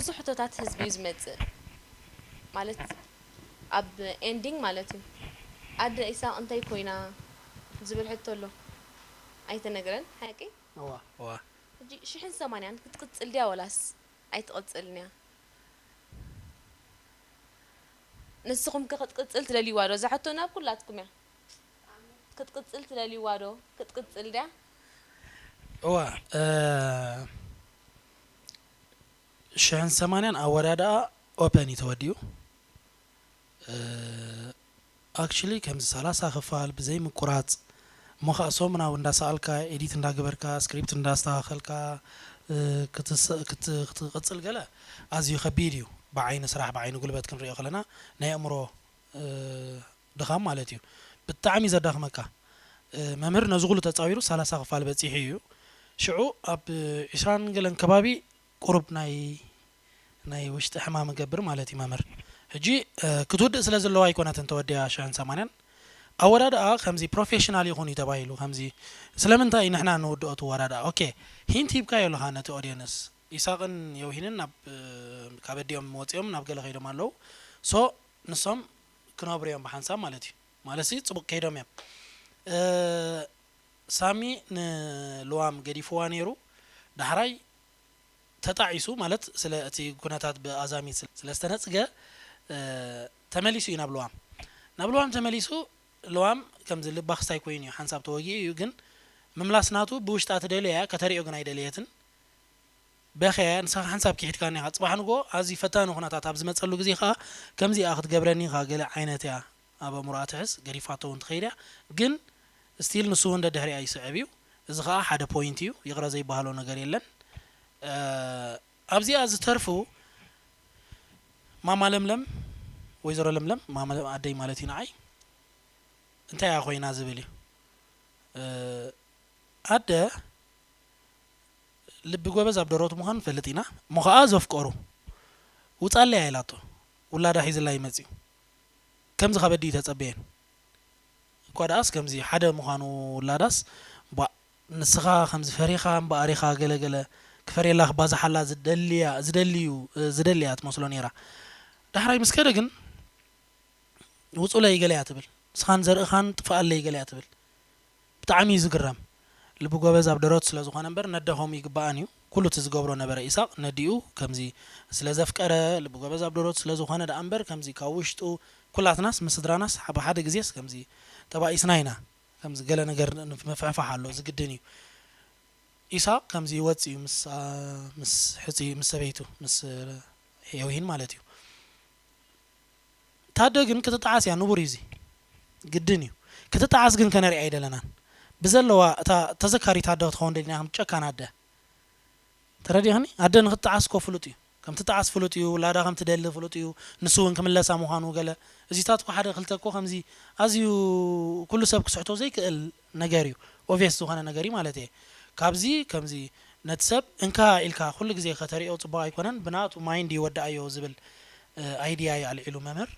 ብዙሕ ሕቶታት ህዝቢ እዩ ዝመጽእ። ማለት ኣብ ኤንዲንግ ማለት እዩ። ኣደ ኢሳቕ እንታይ ኮይና ዝብል ሕቶ ኣሎ። ኣይተነግረን ሓቂ? እዋ ዋ ሕጂ ሽሕን ሰማንያን ክትቅጽል ድያ ወላስ ኣይትቕጽልን እያ? ንስኹም ከ ክትቅጽል ትደልይዋ ዶ? እዛ ሕቶ ናብ ኩላትኩም እያ። ክትቅጽል ትደልይዋ ዶ? ክትቅጽል ድያ? እዋ እ፣ ሽሕን ሰማንያን ኣወዳድኣ ኦፐን እዩ ተወዲኡ። ኣክቹሊ ከምዚ ሰላሳ ክፋል ብዘይ ምቁራፅ እሞ ከዓ ሶምናዊ እንዳሰኣልካ ኤዲት እንዳገበርካ ስክሪፕት እንዳስተካከልካ እ፣ ክትስ- ክት- ክትቅፅል ገለ ኣዝዩ ከቢድ እዩ። ብዓይኒ ስራሕ ብዓይኒ ጉልበት ክንሪኦ ከለና ናይ ኣእምሮ እ፣ ድኻም ማለት እዩ። ብጣዕሚ ዘዳኽመካ እ፣ መምህር ነዚ ኩሉ ተፃዊሩ ሰላሳ ክፋል በፂሑ እዩ። ሽዑ ኣብ ዒስራን ገለን ከባቢ ቁሩብ ናይ ናይ ውሽጢ ሕማም ገብር ማለት እዩ መምህር። ሕጂ እ፣ ክትውድእ ስለ ዘለዋ ኣይኮነትን ተወዲያ ሽሕን ሰማንያን ኣወዳድኣ ከምዚ ፕሮፌሽናል ይኹን እዩ ተባሂሉ። ከምዚ ስለምንታይ ንሕና ንውድኦ ትወዳድኣ? ኦኬ ሂንት ሂብካዮ ኣለኻ ነቲ ኦዲየንስ። ኢሳቕን የውሂንን ናብ እ፣ ካብ ኣዲኦም ወፂኦም ናብ ገለ ከይዶም ኣለዉ። ሶ ንሶም ክነብሩ እዮም ብሓንሳብ ማለት እዩ። ማለት ሲ ፅቡቅ ከይዶም እዮም። እ፣ ሳሚ ንልዋም ገዲፍዋ ነይሩ። ዳሕራይ ተጣዒሱ ማለት ስለ እቲ ኩነታት ብኣዛሚት ስለ- ስለ ዝተነፅገ እ፣ ተመሊሱ እዩ ናብ ልዋም። ናብ ልዋም ተመሊሱ ልዋም ከምዚ ልባ ክስታይ ኮይኑ እዩ ሓንሳብ ተወጊኡ እዩ። ግን ምምላስ ናቱ ብውሽጣ ትደልዮ እያ ከተሪኦ ግን ኣይደለየትን። በኸያ ንስኻ ሓንሳብ ክሒድካኒ ኢኻ። ጽባሕ ንግሆ ኣዝዩ ፈታኒ ኩነታት ኣብ ዝመጸሉ ግዜ ኸኣ ከምዚ እያ ክትገብረኒ ኢኻ ገለ ዓይነት እያ ኣብ ኣእምሮኣ ትሕዝ። ገዲፋቶ እውን ትኸይድ እያ። ግን ስቲል ንሱ እውን ደድሕሪኣ ይስዕብ እዩ። እዚ ኸኣ ሓደ ፖይንት እዩ። ይቕረ ዘይበሃሎ ነገር የለን። እ፣ ኣብዚኣ ዝተርፉ ማማ ለምለም፣ ወይዘሮ ለምለም፣ ማማ ለ- ኣደይ ማለት እዩ ንዓይ፣ እንታይ እያ ኮይና ዝብል እዩ። እ፣ ኣደ ልቢ ጎበዝ ኣብ ደሮት ምዃኑ ንፈልጥ ኢና እሞ ኸዓ ዘፍቀሩ ውፃለይ ኣይላቶ ውላዳ ሒዝላ ይመፅዩ ከምዚ ካበዲ ተፀበየን እኳ ደኣስ ከምዚ ሓደ ምዃኑ ውላዳስ ቧእ ንስኻ ከምዚ ፈሪኻ እምበኣር ኢኻ ገለገለ ክፈርየላ ክባዝሓላ ዝደልያ ዝደልዩ ዝደልያ ትመስሎ ነይራ ዳሕራይ ምስ ከደ ግን ውፁለይ ገለ እያ ትብል ንስኻን ዘርእኻን ጥፍኣለይ ገለ እያ ትብል ብጣዕሚ እዩ ዝግረም። ልቢ ጎበዝ ኣብ ደሮት ስለ ዝኾነ እምበር ነደ ከምኡ ይግበኣን እዩ። ኩሉ እቲ ዝገብሮ ነበረ ኢሳቕ ነዲኡ ከምዚ ስለ ዘፍቀረ ልቢ ጎበዝ ኣብ ደሮት ስለ ዝኾነ ደኣ እምበር ከምዚ ካብ ውሽጡ ኩላትናስ ምስ ስድራናስ ኣብ ሓደ ግዜስ ከምዚ ተባኢስና ኢና። ከምዚ ገለ ነገር ምፍሕፋሕ ኣሎ ዝግድን እዩ። ኢሳቕ ከምዚ ይወጽእ እዩ ምስ ምስ ሕጽ ምስ ሰበይቱ ምስ የውሂን ማለት እዩ። ታደ ግን ክትጠዓስ እያ ንቡር እዩ እዚ ግድን እዩ ክትጠዓስ ግን ከነርኢ ኣይደለናን ብዘለዋ እታ ተዘካሪት ኣደ ክትኸውን ደሊና ከም ጨካን ኣደ ተረዲኽኒ ኣደ ንክትጠዓስ እኮ ፍሉጥ እዩ ከም ትጠዓስ ፍሉጥ እዩ ውላዳ ከም ትደሊ ፍሉጥ እዩ ንሱ እውን ክምለሳ ምዃኑ ገለ እዚታት እኮ ሓደ ክልተ እኮ ከምዚ ኣዝዩ ኩሉ ሰብ ክስሕቶ ዘይክእል ነገር እዩ ኦቪየስ ዝኾነ ነገር እዩ ማለት እየ ካብዚ ከምዚ ነቲ ሰብ እንካ ኢልካ ኩሉ ግዜ ከተሪኦ ፅቡቅ ኣይኮነን ብናቱ ማይንድ ይወድኣዮ ዝብል ኣይድያ እዩ ኣልዒሉ መምህር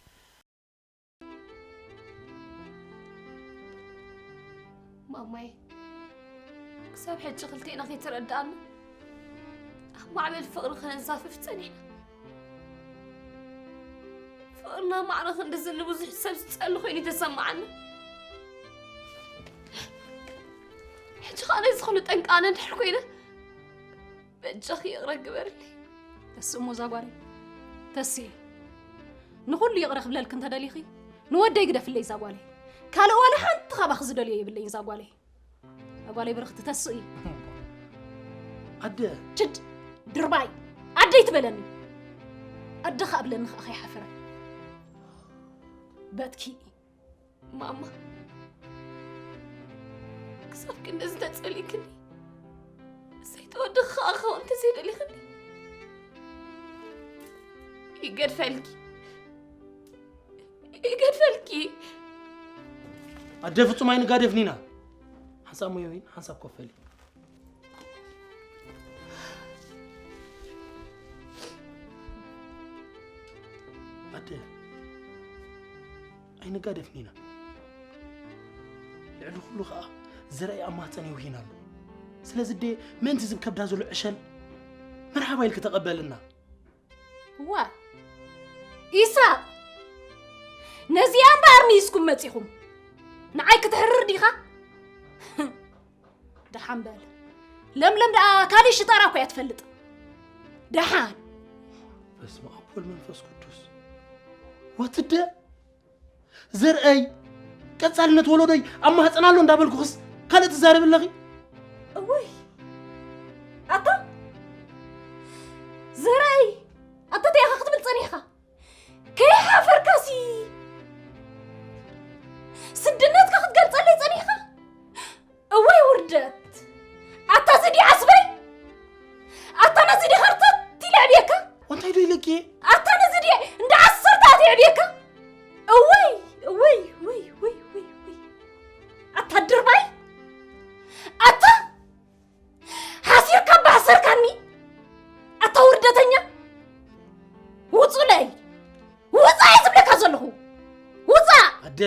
ማማይ ክሳብ ሕጂ ክልቴና ከይተረዳኣና ኣብ ማዕበል ፍቅሪ ከነንሳፍፍ ፀኒሕና ፍቅርና ማዕረ ክንድዚ ንብዙሕ ሰብ ዝፀሊ ኮይኑ ተሰማዓና ሕጂ ከዓ ነዚ ኩሉ ጠንቃነ ድሕር ኮይነ በጃኺ ይቕረ ግበርለይ። ተስእ እሞ እዛ ጓለይ ተስኢ። ንኹሉ ይቕረ ክብለልኪ እንተደሊኺ ንወደይ ግደፍለይ እዛ ጓለይ። ካልእ ዋላ ሓንቲ ካባኺ ዝደልዮ የብለይን እዛ ጓለይ። እዛ ጓለይ ብርኽቲ ተስኢ። ኣደ ችድ ድርባይ ኣደይ ትበለኒ። ኣደ ከኣ ብለኒ ከኣ ከይሓፈረ። በትኪ ማማ ክሳብ ክንድዚ ተጸሊእክኒ ዘይተወድኺ ከኣ ክኸውን እንተዘይደሊኽኒ ይገድፈልኪ ይገድፈልኪ ኣደ ፍጹም ኣይንጋደፍን ኢና ሓንሳብ ሞዮይን ሓንሳብ ኮፈሊ ኣደ ኣይንጋደፍን ኢና ልዕሊ ኩሉ ኸዓ ዘርኣይ ኣብ ማህፀን የውሂን ኣሎ ስለዚ ደ ምእንቲ ዝብ ከብዳ ዘሎ ዕሸል መርሓባ ኢልክ ተቐበልና እዋ ኢሳቕ፣ ነዚኣ እምበኣር ሚስኩም መጺኹም። ንዓይ ክትሕርር ዲኻ? ደሓን በል። ለምለም ደኣ ካልእ ሽጣራ እኮ እያ ትፈልጥ። ደሓን። በስመ ኣብ ወልድ መንፈስ ቅዱስ። ወትደ ዘርአይ ቀጻልነት ወለዶይ ኣብ ማህፀን ኣሎ እንዳበልኩኽስ ካልእ ትዛረቢ ኣለኺ። እውይ ኣታ ዘርአይ፣ ኣታ እንታይ ኢኻ ክትብል ጸኒሕካ? ከይሓፈርካሲ ስድነትካ ክትገልጸለይ ጸኒሕካ? እወይ ውርደት! ኣታ እዚ ድዩ ዓስበይ? ኣታ ነዚ ድዩ ኸርተት ኢለ ኣዕብየካ? እንታይ ዶ ኢለኪ? ኣታ ነዚ ድዩ እንዳ ዓሰርተ ኣትየ ኣዕብየካ? እወይ፣ እወይ፣ እወይ፣ እወይ፣ እወይ፣ እወይ። ኣታ ድርባይ! ኣታ ሓሲርካ ባሕሰርካኒ! ኣታ ውርደተኛ! ውጹለይ! ውጻ እየ ዝብለካ ዘለኹ! ውጻ! ኣደ፣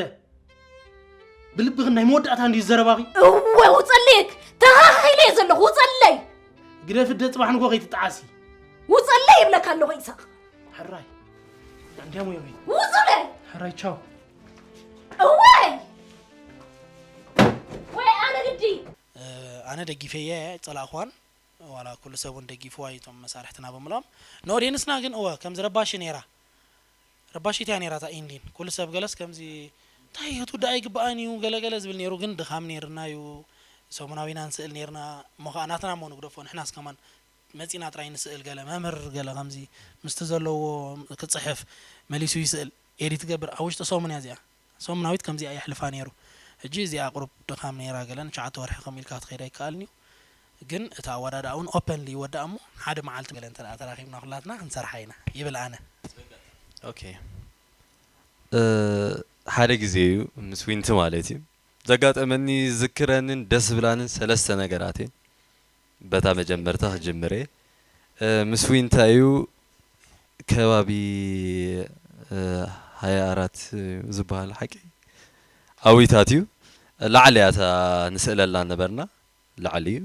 ብልብኽን ናይ መወዳእታ እንድዩ ዘረባኺ። እወ ውጸለይ! ተኻኺለ እየ ዘለኹ! ውጸለይ! ግደፊ፣ ኣደ፣ ጽባሕ ንግሆ ከይትጠዓሲ። ውጸለይ ይብለካ ኣለኹ ኢሳቕ! ሕራይ። እንዲያሞ ይበይ። ውጹለይ! ሕራይ፣ ቻው። እወይ! ወይ ኣነ ግዲ! ኣነ ደጊፈያ እየ ኣይጸላእኽዋን። ዋላ ኩሉ ሰብ እውን ደጊፍዋ እዩ እቶም መሳርሕትና ብምልኦም። ንኦድየንስና ግን እወ ከምዚ ረባሺ ነይራ። ረባሺት እያ ነይራ እታ ኢንዲን። ኩሉ ሰብ ገለስ ከምዚ እንታይ ክትውዳእ ኣይግብኣን እዩ ገለ ገለ ዝብል ነይሩ፣ ግን ድኻም ነይርና እዩ። ሰሙናዊ ኢና ንስእል ነይርና። እሞ ኸዓ ናትና እሞ ንግደፎ፣ ንሕናስ ከማን መጺና ጥራይ ንስእል ገለ መምህር ገለ ከምዚ ምስቲ ዘለዎ ክጽሕፍ መሊሱ ይስእል ኤዲት ትገብር ኣብ ውሽጢ ሰሙን እያ እዚኣ። ሰሙናዊት ከምዚኣ የሕልፋ ነይሩ። ሕጂ እዚኣ ቁሩብ ድኻም ነይራ ገለ ንትሽዓተ ወርሒ ከምኡ ኢልካ ክትኸይድ ኣይከኣልን እዩ። ግን እቲ ኣወዳድኣ እውን ኦፐንሊ ይወዳእ እሞ ሓደ መዓልቲ ገለ እንተ ደኣ ተራኺብና ኩላትና ክንሰርሓ ኢና ይብል ኣነ። ኦኬ ሓደ ግዜ እዩ ምስ ዊንቲ ማለት እዩ ዘጋጠመኒ ዝዝክረንን ደስ ዝብላንን ሰለስተ ነገራት እየን። በታ መጀመርታ ክጅምር እየ። ምስ ዊንታ እዩ ከባቢ ሃያ ኣራት ዝበሃል ሓቂ ኣዊታት እዩ። ላዕሊ እያ እታ ንስእለላ ነበርና ላዕሊ እዩ።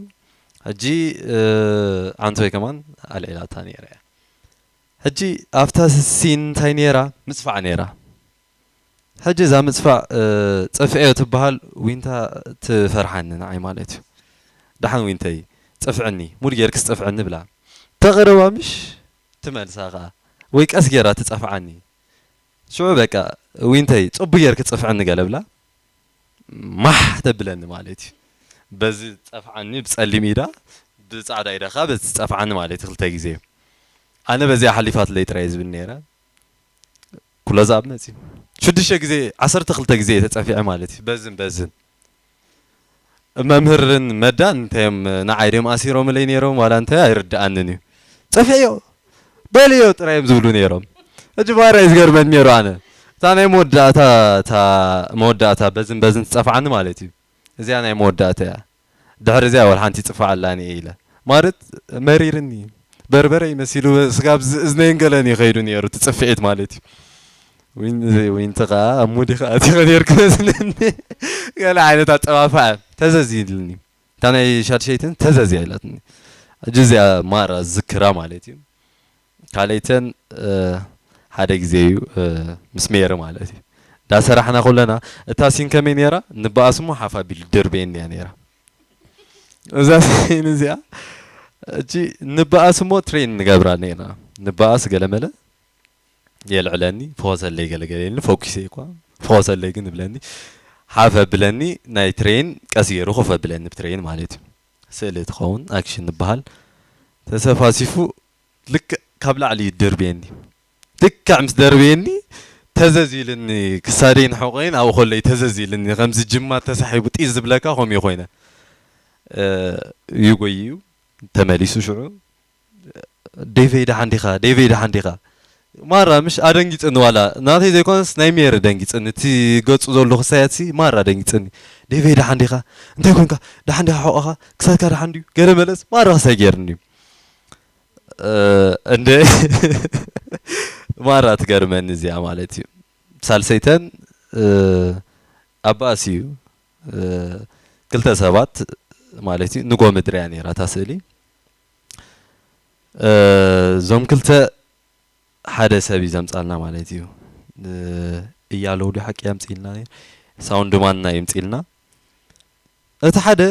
ሕጂ ዓንቶይ ከማን ኣልዒላታ ነይራ እያ። ሕጂ ኣብታ ሲን እንታይ ነይራ ምፅፋዕ ነይራ። ሕጂ እዛ ምፅፋዕ ፀፍዐዮ ትበሃል ዊንታ ትፈርሓኒ ንዓይ ማለት እዩ። ደሓን ዊንተይ ፀፍዕኒ ሙድ ጌርክስ ፀፍዕኒ ብላ ተቕርባ ምሽ ትመልሳ ኸዓ ወይ ቀስ ጌራ ትፀፍዓኒ። ሽዑ በቃ ዊንተይ ፅቡቅ ጌርኪ ፀፍዕኒ ገለ ብላ ማሕ ተብለኒ ማለት እዩ። በዚ ፀፍዓኒ ብፀሊም ኢዳ ብፃዕዳ ኢዳ ከዓ በዚ ፀፍዓኒ ማለት እዩ ክልተ ግዜ። ኣነ በዚኣ ሓሊፋትለይ ጥራይ ዝብል ነይረ። ኩሎ ዝኣብ መፅዩ ሽዱሽተ ግዜ ዓሰርተ ክልተ ግዜ እየ ተፀፊዐ ማለት እዩ በዝን በዝን። መምህርን መዳን እንታይ እዮም ንዓይ ድዮም ኣሲሮምለይ ነይሮም ዋላ እንታይ ኣይርድኣንን እዩ። ፀፍዕዮ በልዮ ጥራይ እዮም ዝብሉ ነይሮም። ሕጂ ባራ እዩ ዝገርመኒ ነይሩ ኣነ እታ ናይ መወዳእታ እታ መወዳእታ በዝን በዝን ትፀፍዓኒ ማለት እዩ። እዚኣ ናይ መወዳእታ እያ። ድሕሪ እዚኣ ወላ ሓንቲ ይፅፋዕ ኣላኒ እየ ኢለ ማለት መሪርኒ በርበረ ይመሲሉ ስጋብ እዝነይን ገለን ይኸይዱ ነይሩ እቲ ፅፍዒት ማለት እዩ። ዊንቲ ከዓ ኣብ ሙድ ይኸኣት ይኸ ነርክ መስለኒ ገለ ዓይነት ኣጠባፋዕ ተዘዝ ይልኒ እታ ናይ ሻድሸይትን ተዘዝ እያ ኢላትኒ። ሕጂ እዚኣ ማራ ዝክራ ማለት እዩ። ካልኣይተን ሓደ ግዜ እዩ ምስ ሜሪ ማለት እዩ ዳሰራሕና ኩለና እታ ሲን ከመይ ነይራ ንበኣስ እሞ ሓፍ ኣቢሉ ድርበየኒ እያ ነይራ እዛ ሲን እዚኣ እጂ ንበኣስ እሞ ትሬን ንገብራ ነይርና ንበኣስ ገለመለ የልዕለኒ ፈኾሰለይ ገለገለኒ ፈኩሰ እኳ ፈኾሰለይ ግን እብለኒ ሓፍ ኣብለኒ ናይ ትሬን ቀስ ገይሩ ኮፍ ኣብለኒ ብትሬን ማለት እዩ ስእሊ ትኸውን ኣክሽን ንበሃል ተሰፋሲፉ ልክዕ ካብ ላዕሊ እዩ ደርብየኒ። ልክዕ ምስ ደርብየኒ ተዘዝ ኢልኒ ክሳደይን ሕቖይን ኣብኡ ከሎ እዩ ተዘዝ ኢልኒ ከምዚ ጅማት ተሳሒቡ ጢዝ ዝብለካ ከምኡ ኮይነ። ይጎይ እዩ ተመሊሱ ሽዑ ዴቨይ ደሓን ዲኻ ዴቨይ ደሓን ዲኻ ማራ ምሽ ኣደንጊፅኒ ዋላ ናተይ ዘይኮነስ ናይ ሜሪ ደንጊፅኒ እቲ ገፁ ዘሎ ክሳያትሲ ማራ ደንጊፅኒ ዴቨይ ደሓን ዲኻ እንታይ ኮንካ ደሓን ዲኻ ሕቖኻ ክሳድካ ደሓን ድዩ ገለ መለስ ማራ ክሳይ ገይርኒ እዩ እንደ ማራ ትገርመኒ እዚኣ ማለት እዩ። ሳልሰይተን ኣባእስ እዩ ክልተ ሰባት ማለት እዩ ንጎ ምድሪ እያ ነይራ እታ ስእሊ እዞም ክልተ ሓደ ሰብ እዩ ዘምጻልና ማለት እዩ። እያለው ዲ ሓቂ ያምጽልና ሳውንድ ማንና ይምጽልና። እቲ ሓደ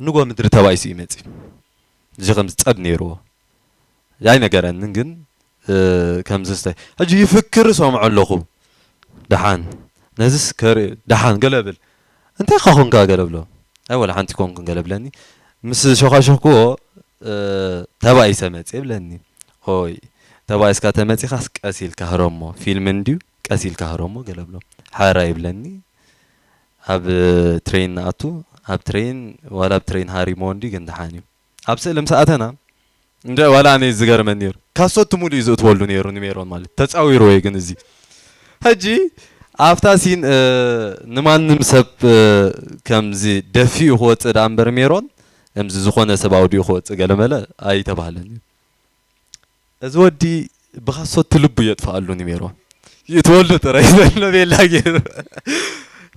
ንጎ ምድሪ ተባኢሱ ይመጽእ። እዚ ከም ጸብ ነይርዎ ኣይነገረንን ግን ከምዚ ስታይ ሕጂ ይፍክር ሰምዖ ኣለኹ። ደሓን ነዚስ ከርኢ ደሓን ገለ ብል። እንታይ ካ ኮንካ ገለ ብሎ። ኣይ ወላ ሓንቲ ኮንኩን ገለ ብለኒ። ምስ ሸኳሸኩዎ ተባኢሰ መጽ ብለኒ። ኦይ ተባኢስካ ተመጺኻስ ቀስ ኢልካ ህረሞ፣ ፊልም እንድዩ፣ ቀስ ኢልካ ህረሞ ገለ ብሎ። ሓራ ይብለኒ። ኣብ ትሬን ንኣቱ። ኣብ ትሬን ዋላ ኣብ ትሬን ሃሪሞ እንዲ ግን ደሓን እዩ። ኣብ ስእሊ ምስ ኣተና እንደ ዋላ ኣነ ዝገርመን ነይሩ። ካሶት ሙሉ እዩ ዝእትወሉ ነይሩ ንሜሮን ማለት ተጻዊሩ ወይ ግን እዚ ሕጂ ኣብታ ሲን ንማንም ሰብ ከምዚ ደፊኡ ክወፅእ ደኣ እምበር ሜሮን ከምዚ ዝኾነ ሰብ ኣውዲኡ ክወፅእ ገለመለ ኣይተባህለን እዩ። እዚ ወዲ ብኻሶት ልቡ የጥፍኣሉ ንሜሮን ይእትወሉ ጥራይ ዘሎ ቤላ ገይሩ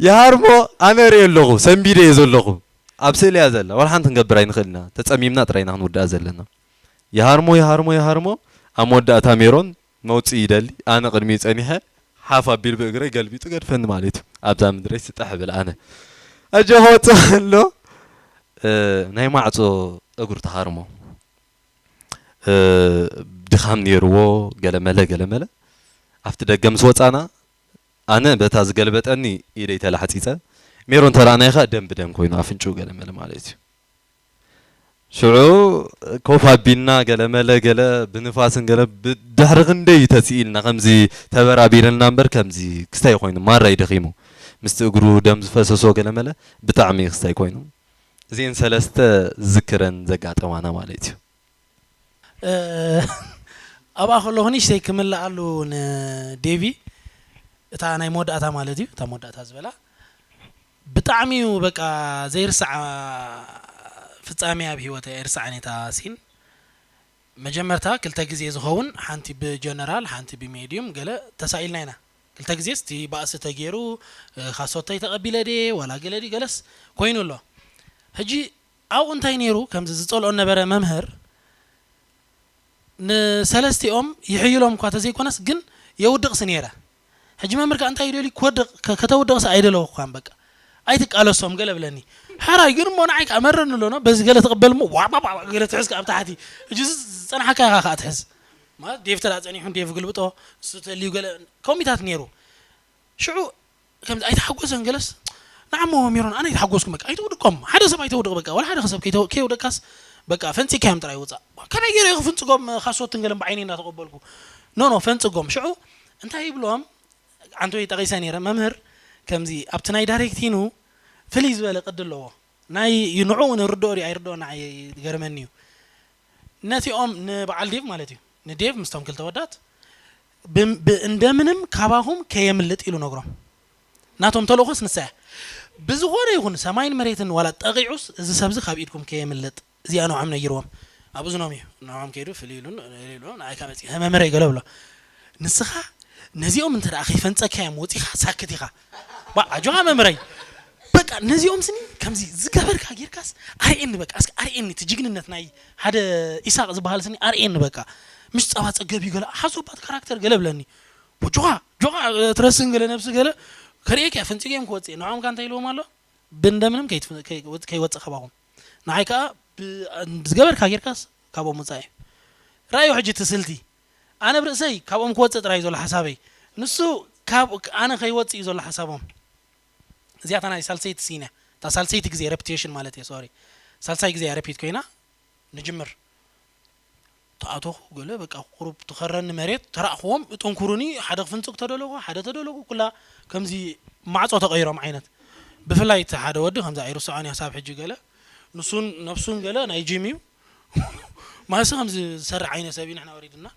ይሃርሞ። ኣነ ርእየ ኣለኹ ሰንቢደ እየ ዘለኹ ኣብ ስእሊ እያ ዘላ ዋላ ሓንቲ ክንገብር ኣይንኽእል ኢና ተጸሚምና ጥራይ ኢና ክንውድኣ ዘለና። ይሃርሞ ይሃርሞ ይሃርሞ ኣብ መወዳእታ ሜሮን መውጽኢ ይደሊ ኣነ ቅድሚኡ ጸኒሐ ሓፍ ኣቢሉ ብእግረይ ገልቢጡ ገድፈኒ ማለት እዩ። ኣብዛ ምድረይ ስጠሕ ብል ኣነ ኣጆ ክወጽእ ከሎ ናይ ማዕጾ እግሩ ተሃርሞ። ድኻም ነይርዎ ገለመለ ገለመለ ኣብቲ ደገ ምስ ወጻና ኣነ በታ ዝገልበጠኒ ኢደይ ተላሕጺጸ ሜሮን ተራእናይ ከኣ ደም ብደም ኮይኑ ኣፍንጭኡ ገለመለ ማለት እዩ። ሽዑ ኮፍ ኣቢልና ገለመለ ገለ ብንፋስን ገለ ብድሕሪ ክንደይ ተስኢልና ከምዚ ተበራቢርልና እምበር ከምዚ ክስታይ ኮይኑ ማራይ ደኺሙ ምስቲ እግሩ ደም ዝፈሰሶ ገለመለ ብጣዕሚ ክስታይ ኮይኑ እዚኤን ሰለስተ ዝክረን ዘጋጠማና ማለት እዩ። ኣብኣ ከለኹ ንእሽተይ ክምልኣሉ ንዴቪ እታ ናይ መወዳእታ ማለት እዩ እታ መወዳእታ ዝበላ ብጣዕሚ እዩ በቃ ዘይርሳዕ ፍጻሜ ኣብ ህይወተይ ኣይርሳዕን እታ ሲን መጀመርታ ክልተ ግዜ ዝኸውን ሓንቲ ብጀነራል ሓንቲ ብሜድዩም ገለ ተሳኢልና ኢና ክልተ ግዜ ስቲ ባእሲ ተገይሩ ካሶተይ ተቐቢለ ድየ ዋላ ገለ ድዩ ገለስ ኮይኑ ኣሎ ሕጂ ኣብኡ እንታይ ነይሩ ከምዚ ዝጸልኦ ነበረ መምህር ንሰለስቲኦም ይሕይሎም እኳ ተዘይኮነስ ግን የውድቕሲ ነይረ ሕጂ መምህር ከ እንታይ ይደልዩ ክወድቕ ከተውድቕሲ ኣይደለወኳን በቃ ኣይትቃለሶም ገለ ብለኒ ሓራይ ግን እሞ ንዓይ ከኣ መረኒ ኣሎ በዚ ገለ ትቕበል እሞ ዋባባ ገለ ትሕዝ ኣብ ታሕቲ ሕጂ ዝጸናሓካ ኢኻ ከኣ ትሕዝ ማለት ዴቭ ተዳ ጸኒሑ ዴቭ ግልብጦ እሱ ተልዩ ገለ ከሚታት ነይሩ ሽዑ ከምዚ ኣይተሓጎሰን ገለስ ንዓሞ ሜሮን ኣነ ኣይተሓጎስኩም በቃ ኣይተውድቆም ሓደ ሰብ ኣይተውድቕ በቃ ወላ ሓደ ሰብ ከይተው- ከይውደቅካስ በቃ ፈንፂካዮም ጥራይ ውፃእ ከመይ ገይረ ክፍንፅጎም ካሶትን ገለን ብዓይነይ እናተቐበልኩ ኖ ኖ ፈንፅጎም ሽዑ እንታይ ይብሎም ዓንቶይ ጠቒሰ ነይረ መምህር ከምዚ ኣብቲ ናይ ዳይሬክቲኑ ፍልይ ዝበለ ቅዲ ኣለዎ ናይ ንዕኡ ንርድኦ ድዩ ኣይርድኦ ንዓይ ይገርመኒ እዩ ነቲኦም ንበዓል ዴቭ ማለት እዩ ንዴቭ ምስቶም ክልተ ወዳት እንደምንም ካባኹም ከየምልጥ ኢሉ ነግሮም ናቶም ተልእኾስ ንሳ እያ ብዝኾነ ይኹን ሰማይን መሬትን ዋላ ጠቂዑስ እዚ ሰብዚ ካብ ኢድኩም ከየምልጥ እዚኣ ንዖም ነጊርዎም ኣብ እዝኖም እዩ ንዖም ከይዱ ፍልይ ኢሉን ኢሉ ንዓይ ካብ መፅእ መምህረይ ገለ ብሎ ንስኻ ነዚኦም እንተ ደኣ ከይፈንፀካዮም ወፂኻ ሳክት ኢኻ ባ ኣጆኻ መምህረይ በቃ ነዚኦም ስኒ ከምዚ ዝገበርካ ጌርካስ ኣርእየኒ በቃ እስኪ ኣርእየኒ እቲ ጅግንነት ናይ ሓደ ኢሳቅ ዝበሃል ስኒ ኣርእየኒ በቃ ምሽ ጸባ ጸገብ እዩ ገለ ሓሶባት ካራክተር ገለ ብለኒ ጆኻ ጆኻ ትረስን ገለ ነብሲ ገለ ከርእየካ ፈንጺገዮም ክወጽእ ንዖም ካ እንታይ ኢልዎም ኣሎ ብእንደምንም ከይወጽእ ካባኹም ንዓይ ከዓ ዝገበርካ ጌርካስ ካብኦም ውፃእ እዩ ራእዩ ሕጂ ትስልቲ ኣነ ብርእሰይ ካብኦም ክወፅእ ጥራይ ዘሎ ሓሳበይ ንሱ ካብ ኣነ ከይወፅእ እዩ ዘሎ ሓሳቦም እዚኣታ ናይ ሳልሰይቲ ሲን እያ እታ ሳልሰይቲ ግዜ ሬፕቴሽን ማለት እየ ሶሪ ሳልሳይ ግዜ እያ ሬፒት ኮይና ንጅምር ተኣተኹ ገለ በቃ ቁሩብ ትኸረኒ መሬት ተራእኽዎም እጠንኩሩኒ ሓደ ክፍንፅግ ተደለኹ ሓደ ተደለኹ ኩላ ከምዚ ማዕፆ ተቐይሮም ዓይነት ብፍላይ እቲ ሓደ ወዲ ከምዚ ኣይርስዖን እያ ሳብ ሕጂ ገለ ንሱን ነብሱን ገለ ናይ ጂም እዩ ማለሲ ከምዚ ዝሰርሕ ዓይነት ሰብ እዩ ንሕና ወሪድና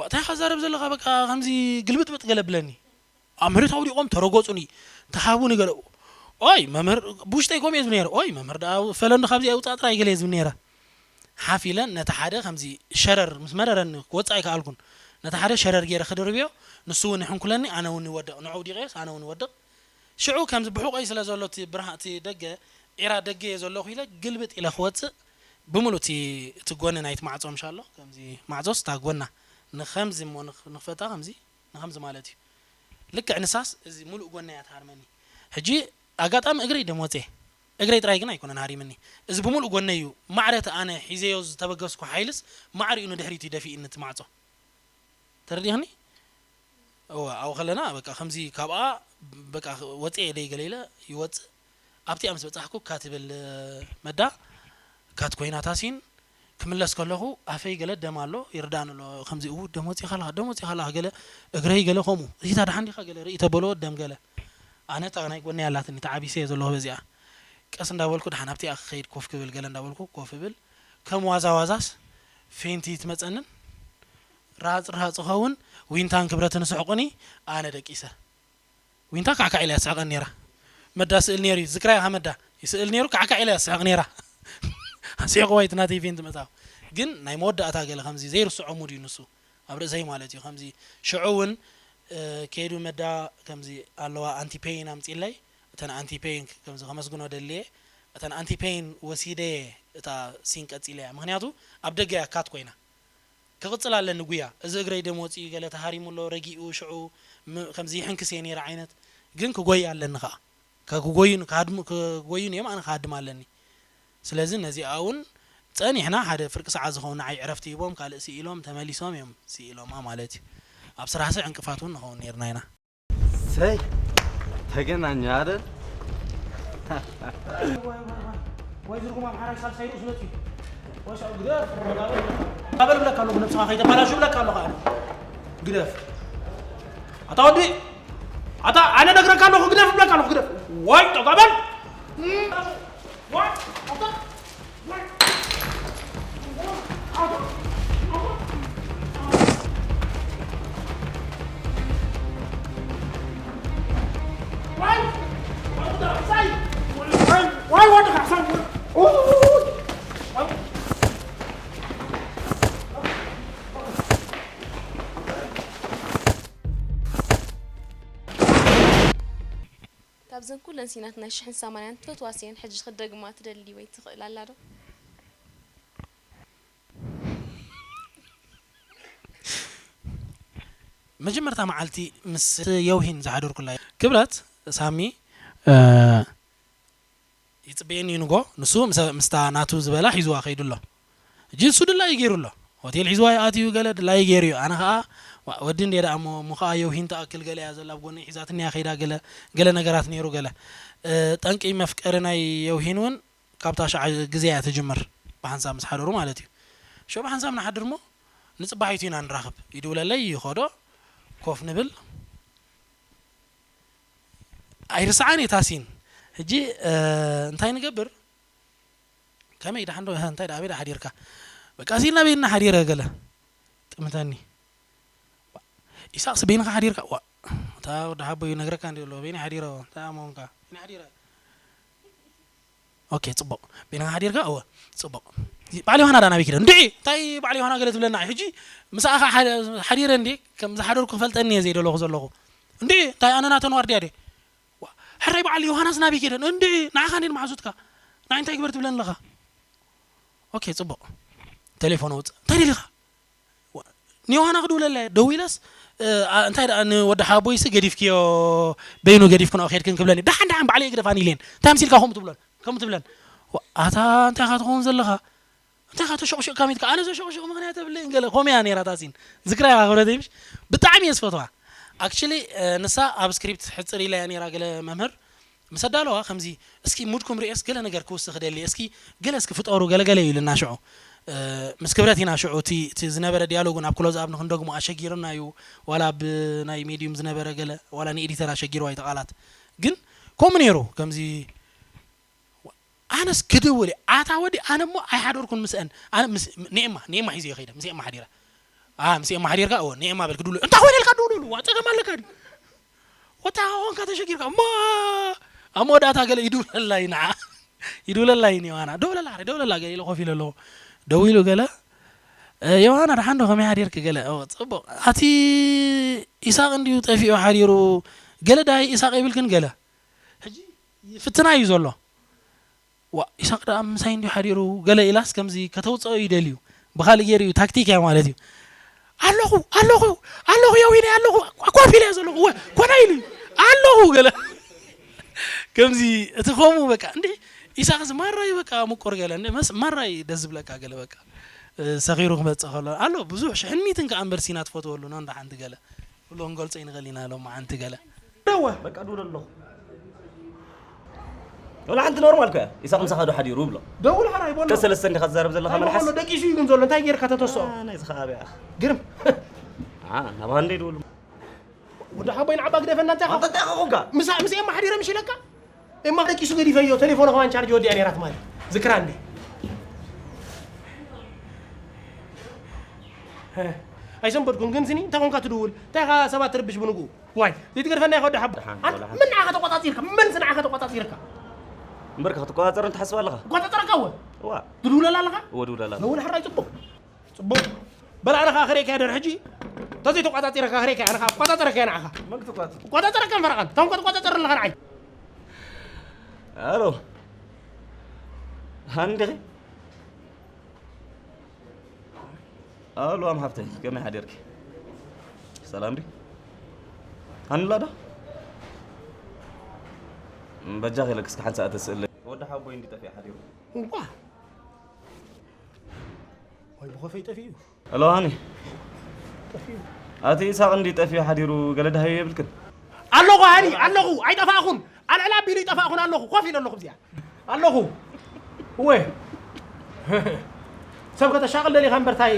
እንታይ ከዛረብ ዘለካ በቃ ከምዚ ግልብጥብጥ ገለ ብለኒ ኣብ መሬት ኣውዲቖም ተረጎፁኒ ተሃቡኒ ገለ ኦይ መምህር ብውሽጠይ ከምኡ እየ ዝብል ነይረ ኦይ መምህር ደኣ ፈለንዶ ካብዚ ኣውፃእ ጥራይ ገለ እየ ዝብል ነይረ ሓፍ ኢለ ነቲ ሓደ ከምዚ ሸረር ምስ መረረኒ ክወፅእ ኣይከኣልኩን ነቲ ሓደ ሸረር ገይረ ክድርብዮ ንሱ እውን ይሕንኩለኒ ኣነ እውን ይወድቕ ንዑ ውዲቐዮስ ኣነ እውን ይወድቕ ሽዑ ከምዚ ብሑቐይ ስለ ዘሎ እቲ ብርሃ እቲ ደገ ዒራ ደገ እየ ዘለኹ ኢለ ግልብጥ ኢለ ክወፅእ ብምሉእ እቲ እቲ ጎኒ ናይቲ ማዕፆ ምሻ ኣሎ ከምዚ ማዕፆስ እታ ጎና ንኸምዚ እሞ ንኽ- ንኽፈታ ከምዚ ንኸምዚ ማለት እዩ። ልክዕ ንሳስ እዚ ሙሉእ ጎና እያ ትሃርመኒ። ሕጂ ኣጋጣሚ እግረይ ደም ወፅየ። እግረይ ጥራይ ግን ኣይኮነን ሃሪምኒ። እዚ ብሙሉእ ጎነይ እዩ። ማዕረ እቲ ኣነ ሒዘዮ ዝተበገስኩ ሓይልስ ማዕሪኡ ንድሕሪት እዩ ደፊእኒ እቲ ማዕፆ። ተረዲእኒ? እወ ኣብኡ ከለና በቃ ከምዚ ካብኣ በቃ ወፅየ ደይ ገለ ኢለ ይወፅእ። ኣብቲኣ ምስ በፃሕኩ ካት ይብል መዳ ካት ኮይና ታሲን ክምለስ ከለኹ ኣፈይ ገለ ደም ኣሎ ይርዳን ኣሎ። ከምዚ እው ደም ወፂኻ ኣለኻ ደም ወፂኻ ኣለኻ ገለ እግረይ ገለ ከምኡ እዚታ ደሓን ዲኻ ገለ ርኢ ተበሎ ደም ገለ ኣነ እታ ናይ ጎነይ ኣላትኒ ተዓቢሰ እየ ዘለኹ በዚኣ ቀስ እንዳበልኩ ደሓን ኣብቲኣ ክኸይድ ኮፍ ክብል ገለ እንዳበልኩ ኮፍ ብል ከም ዋዛ ዋዛስ ፌንቲ ትመፀንን ራሃፅ ራሃፅ ኸውን ዊንታን ክብረትን ስሕቁኒ ኣነ ደቂሰ ዊንታ ካዕካዕ ኢላ እያ ትስሕቀኒ ነይራ። መዳ ስእል ነይሩ እዩ ዝክራ ኢኻ መዳ ይስእል ነይሩ ካዕካዕ ኢላ እያ ትስሕቅ ነይራ። ስሒቅዋ እቲ ናተይ ፌንቲ መፃኹ ግን ናይ መወዳእታ ገለ ከምዚ ዘይርስዖ ሙድ እዩ ንሱ ኣብ ርእሰይ ማለት እዩ ከምዚ ሽዑ እውን ከይዱ መዳ ከምዚ ኣለዋ ኣንቲ ፔይን ኣምፂለይ እተን ኣንቲ ፔይን ከምዚ ከመስግኖ ደልየ እተን ኣንቲ ፔይን ወሲደየ እታ ሲን ቀፂለያ ምክንያቱ ኣብ ደገ እያ ካት ኮይና ክቕጽል ኣለኒ ጉያ እዚ እግረይ ደም ወጺኡ ገለ ተሃሪሙ ኣሎ ረጊኡ ሽዑ ም- ከምዚ ይሕንክስ እየ ነይረ ዓይነት ግን ክጎይ ኣለኒ ከኣ ከ- ክጎዩ ክሃድሙ ክጎዩን እዮም ኣነ ክሃድም ኣለኒ ስለዚ ነዚኣ እውን ጸኒሕና ሓደ ፍርቂ ሰዓት ዝኸውን ንዓይ ዕረፍቲ ሂቦም ካልእ ስኢሎም ተመሊሶም እዮም ስኢሎማ ማለት እዩ ኣብ ስራሕሲ ዕንቅፋት እውን ንኸውን ነርና ኢና ሰይ ተገናኘ አይደል? ወይ ዝርጉም ኣምሓራይ ሳልሳይ ርእሱ መፅዩ ወይ ሰው ግደፍ በል ብለካ ኣለኹ ነብስኻ ከይተባላሹ ብለካ ኣለኹ ኣነ ግደፍ ኣታ ወዲ ኣታ ኣነ ነግረካ ኣለኹ ግደፍ ብለካ ኣለኹ ግደፍ ወይ ጠጋ በል ካብዘን ኩለን ሲናት ናይ ሽሕን ሰማንያን ትፈትዋ ሲን ሕጂ ክትደግማ ትደሊ ወይ ትኽእል ኣላ ዶ? መጀመርታ መዓልቲ ምስ የውሂን ዝሓደርኩላ ክብረት ሳሚ ይፅበየኒ ንጎ ንሱ ምስታ ናቱ ዝበላ ሒዝዋ ከይዱ ኣሎ እጂ እሱ ድላዩ ገይሩ ኣሎ ሆቴል ሒዝዋ ይኣትዩ ገለ ድላዩ ገይሩ እዩ ኣነ ከዓ ወዲ እንደ ደኣ እሞ ከዓ የውሂን ተኣክል ገለ እያ ዘላ ብጎኒ ሒዛትኒ እያ ከይዳ ገለ ገለ ነገራት ነይሩ ገለ ጠንቂ መፍቀሪ ናይ የውሂን እውን ካብታ ሻዕ ግዜ እያ ትጅምር ብሓንሳብ ምስ ሓደሩ ማለት እዩ ሸ ብሓንሳብ ንሓድር እሞ ንፅባሒቱ ኢና ንራኽብ ይድውለለይ ይኸዶ ኮፍ ንብል ኣይርስዓን እየ ታሲን ሕጂ እንታይ ንገብር ከመይ ዳሓን ዶ እንታይ ዳ ኣበይ ዳ ሓዲርካ በቃ ሲልና በይንና ሓዲረ ገለ ጥምተኒ ኢሳቅስ በይንኻ ሓዲርካ ዋ እታ ወዲ ሓቦ ይነግረካ እንዲ ኣሎ በይኒ ሓዲረ እንታይ ኣመንካ በይኒ ሓዲረ ኦኬ ጽቡቅ ቤና ሓዲርካ እወ ጽቡቅ በዓል ዮሃና ዳ ናበይ ኪደ እንድዒ እንታይ በዓል ዮሃና ገለ ትብለና ሕጂ ምሳኣኻ ሓዲረ እንዲ ከም ዝሓደርኩ ክፈልጠኒ እየ ዘይደለኹ ዘለኹ እንድዒ እንታይ ኣነ ናተን ዋርድያ ድየ ሕራይ በዓል ዮሃናስ ናበይ ኪደ እንድዒ ንዓኻ እንዲ መሓዙትካ ንዓይ እንታይ ግበር ትብለኒ ኣለኻ ኦኬ ጽቡቅ ቴሌፎን ኣውፅእ እንታይ ደሊኻ ንዮሃና ክድውለላ እየ ደዊለስ እንታይ ደኣ ንወዲ ሓቦይሲ ገዲፍክዮ በይኑ ገዲፍክንኦ ከድክን ክብለኒ ደሓን ደሓን ባዕለይ ግደፋን ኢለን እንታይ ምሲልካ ከምኡ ትብለን ከምኡ ትብለን ኣታ እንታይ ኢኻ ትኸውን ዘለኻ እንታይ ኢኻ ተሸቕሽቕ ካሚትካ ኣነ ዘሸቕሽቕ ምኽንያት የብለይን ገለ ኮመያ ነይራ ታሲን ዝክራ ኢኻ ክብረተይ ምሽ ብጣዕሚ እየ ዝፈትዋ ኣክቹሊ ንሳ ኣብ ስክሪፕት ሕፅር ኢላ እያ ነይራ ገለ መምህር ምስ ኣዳለዋ ከምዚ እስኪ ሙድኩም ርእየስ ገለ ነገር ክውስኽ እደሊ እስኪ ገለ እስኪ ፍጠሩ ገለ ገለ እዩ ኢልና ሽዑ ምስ ክብረት ኢና ሽዑ እቲ እቲ ዝነበረ ዲያሎግ እውን ኣብ ክሎዝ ኣብ ንክንደግሞ ኣሸጊርና እዩ ዋላ ብ ናይ ሜድዩም ዝነበረ ገለ ዋላ ንኤዲተር ኣሸጊርዋ እዩ ተቓላት ግን ከምኡ ነይሩ ከምዚ ኣነስ ክድውል ኣታ ወዲ ኣነ እሞ ኣይሓደርኩን ምስአን ኣነ ምስ ኔማ ኔማ ሒዘ ከይደ ምስ ኤማ ሓዲረ ኣ ምስ ኤማ ሓዲርካ እወ ኔማ በል ክድውል እንታይ ኮይነ ኢልካ ድውልሉ ዋ ጸገም ኣለካ ድዩ ወታ ኾንካ ተሸጊርካ እሞ ኣብ መወዳእታ ገለ ይድውለላ እዩ ንዓ ይድውለላ እዩ ኔዋና ደውለላ ረ ደውለላ ገለ ኢለ ኮፍ ኢለ ኣለኹ ደዊሉ ገለ ዮሃና ደሓን ዶ ከመይ ሓዲርክ ገለ ጽቡቕ ኣቲ ኢሳቕ እንድዩ ጠፊኡ ሓዲሩ ገለ ዳይ ኢሳቕ ይብልክን ገለ ሕጂ ይፍትና እዩ ዘሎ ዋ ኢሳቕ ደኣ ምሳይ እንድዩ ሓዲሩ ገለ ኢላስ ከምዚ ከተውፅኦ እዩ ደልዩ ብካሊእ ገይሩ እዩ ታክቲክ እያ ማለት እዩ ኣለኹ ኣለኹ ኣለኹ የዊነ ኣለኹ ኮፍ ኢለ ዘለኹ ወ ኮና ኢሉ ኣለኹ ገለ ከምዚ እቲ ከምኡ በቃ እንዴ ኢሳቅስ ማራይ በቃ ምቁር ገለ እንዴ መስ ማራይ ደስ ዝብለካ ገለ በቃ ሰኺሩ ክመጽእ ከሎ ኣሎ ብዙሕ ሽሕን ሚትን ከኣ እምበር ሲና ትፈትወሉ ነው እንዳ ሓንቲ ገለ ብሎ ክንገልጾ ይንኽእል ኢና ሎም ሓንቲ ገለ ደወ በቃ ድውል ኣለኹ ወላ ሓንቲ ኖርማል ኮያ ኢሳቅ ምሳኻ ዶ ሓዲሩ ብሎ ደውል ሓራይ በሎ ተሰለስተ እንዲኻ ትዛረብ ዘለኻ መልሓስ ደቂሱ እዩ ግን ዘሎ እንታይ ጌርካ ተተስኦ ናይ ዝኸኣበያ ግርም ናብሃ እንደ ይድውሉ ወዲ ሓቦይ ንዓባ ግደፈና እንታይ ኢኻ እንታይ ኢኻ ኮንካ ምሳ ምስ ኤማ ሓዲረ ምሽ ኢለካ ኤማ ደቂሱ ገዲፈዮ ቴሌፎን ከማን ቻርጅ ወዲያ ነይራ ትማሊ ዝክራ እንዴ ኣይሰንበድኩን ግን ስኒ እንታይ ኮንካ ትድውል እንታይ ኢኻ ሰባት ትርብሽ ብንግኡ ዋይ ዘይትገድፈና ኢኻ ወዲ ሓቦ ምን ንዓኻ ተቆጻጺርካ መን ንዓኻ ተቆጻጺርካ እምበርካ ክትቆጻጸር እንትሓስብ ኣለኻ እቆጻጸረካ ወ ትድውለላ ኣለኻ እወ ድውለላ ኣለኻ ሕራይ ጽቡቕ ጽቡቕ በል ኣነ ኸዓ ክሬካ ደር ሕጂ ተዘይ ተቋጻጺረካ ክሬካ ኣነ ኸዓ ቋጻጸረካ እየ ንዓኻ መን ክትቋጽ ቋጻጸረካ ፈረቓን ታውን ክትቋጻጸር ኣለኻ ንዓይ ኣሎ ሃንዲኺ ኣሉ ኣም ሓፍተይ ከመይ ሓዲርኪ ሰላም ዲ ሃንላ ዶ በጃ ኸለክ እስኪ ሓንሳእ ተስእለ ወዲ ሓቦይ እንዲ ጠፊኣ ሓዲሩ እዋ ወይ ብኸፈይ ጠፊኡ ሄሎ ሃኒ ኣቲ ኢሳቕ እንዲ ጠፊኡ ሓዲሩ ገለ ድሃዩ የብልክን ኣለኹ ሃኒ ኣለኹ ኣይጠፋእኹን ኣልዕል ኣቢሉ ይጠፋእኹን ኣለኹ ኮፍ ኢለ ኣለኹ እዚኣ ኣለኹ እወ ሰብ ከተሻቕል ደሊኻ እምበርታይ